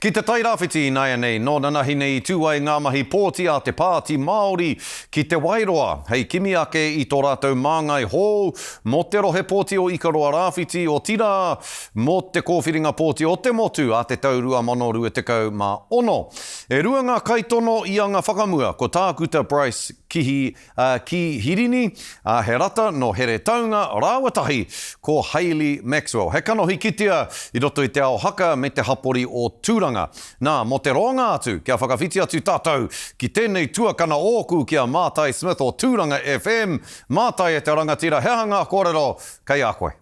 Ki Te Tairāwhiti ināianei, nō nanahi nei i tū ai ngā mahi pōti a te Pāti Māori ki Te Wairoa hei kimi ake i tō rātou māngai hou mō te rohe pōti o Ikaroa Rāwhiti, otirā, mō te kōwhiringa pōti o te motu a te tau 2026. E rua ngā kaitono i anga whakamua, ko Tākuta Bryce Kihi Ki Hirini, ā, he rata nō Heretaunga rāua tahi ko Hayley Maxwell. He kanohi kitea i roto i te ao haka me te hapori o Tūranga. Nā, mō te roanga atu, kia whakawhiti atu tātou ki tēnei tuakana ōku ki a Mātai Smith o Tūranga FM. Mātai e te rangatira, he aha ngā kōrero kei a koe?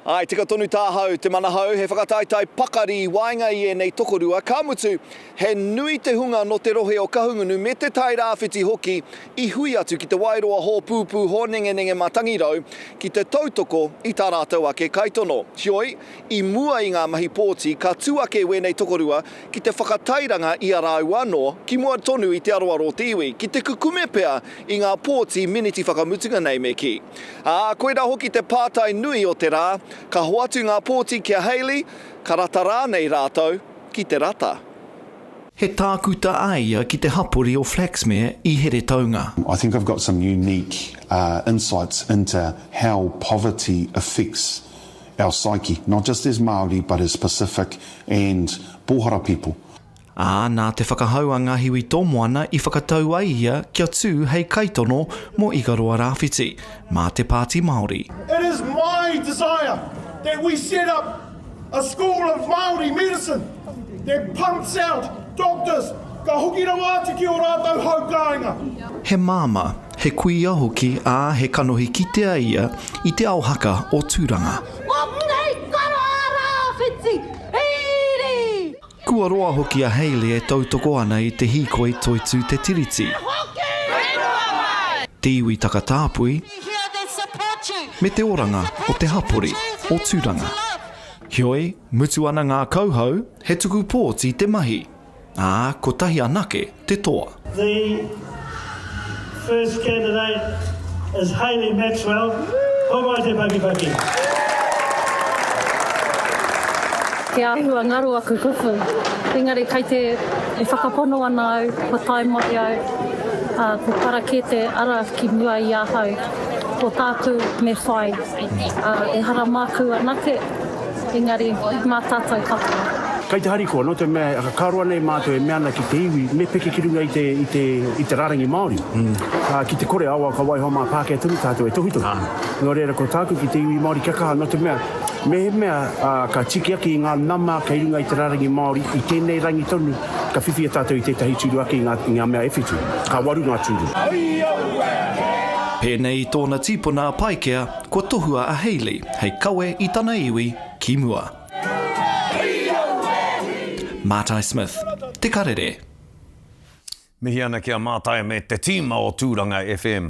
Āe, tika tonu tāhau, te manahau, he whakataetae pakari i waenga i ēnei tokorua, ka mutu, he nui te hunga nō te rohe o Kahungunu me Te Tai Rāwhiti hoki i hui atu ki te Wairoa Hōpūpū Hōnengenenge Matangirau ki te tautoko i tā rātou ake kaitono. Heoi, i mua i ngā mahi pōti ka tū ake wēnei tokorua ki te whakatairanga i a rāua anō ki mua tonu i te aroaro o te iwi, ki te kukume pea i ngā pōti miniti whakamutunga nei me kī. Ā, koirā hoki te pātai nui o te rā, ka hoatu ngā pōti ki a Hayley, ka rata rānei rātou ki te rata? He tākuta a ia ki te hapori o Flaxmere i Heretaunga. I think I've got some unique insights into how poverty affects our psyche, not just as Māori but as Pacific and Pōhara people. Ā, nā te whakahau a Ngahiwi Tōmoana i whakatau ai ia kia tū hei kaitono mō Ikaroa Rāwhiti, mā te Pāti Māori. It is my desire that we set up a school of Māori medicine that pumps out doctors ka hoki rawa atu ki ō rātou hau kāinga. He māmā, he kuia hoki, ā, he kanohi kitea ia i te ao haka o Tūranga. Mō te Ikaroa Rāwhiti, Iri! Kua roa hoki a Hayley e tautoko ana i te hīkoi toitū Te Tiriti, te iwi takatāpui, me te oranga o te hapori o Tūranga. Heoi, mutu ana ngā kauhau, he tuku pōti te mahi, ā, kotahi anake te toa. The first candidate is Hayley Maxwell. Hou mai te pakipaki. Te āhua ngaro aku kupu, engari kei te e whakapono ana au kua tae mai au, ā, kua para kē te ara ki mua i ahau. Ko tāku me whai, ā, ehara māku anake. Engari, mā tātou katoa. Kei te harikoa, nō te mea ka roa nei mātou e mea ana ki te iwi me peke ki runga i te, i te, i te rārangi Māori. Ā, ki te kore awa ka waiho mā Pākehā tonu tātou e tohutohu. Nō reira, ko tāku ki te iwi Māori kia kaha, nō te mea, mehemea, ā, ka tiki ake i ngā nama kei runga i te rārangi Māori i tēnei rangi tonu, ka whiwhia tātou i tētahi tūru ake i ngā, i ngā mea e whitu, ka waru ngā tūru. Pēnei i tōna tīpuna a Paikea, Kua tohua a Hayley hei kawe i tana iwi ki mua. Mātai Smith, Te Karere. Mihi ana ki a Mātai me te tīma o Tūranga FM.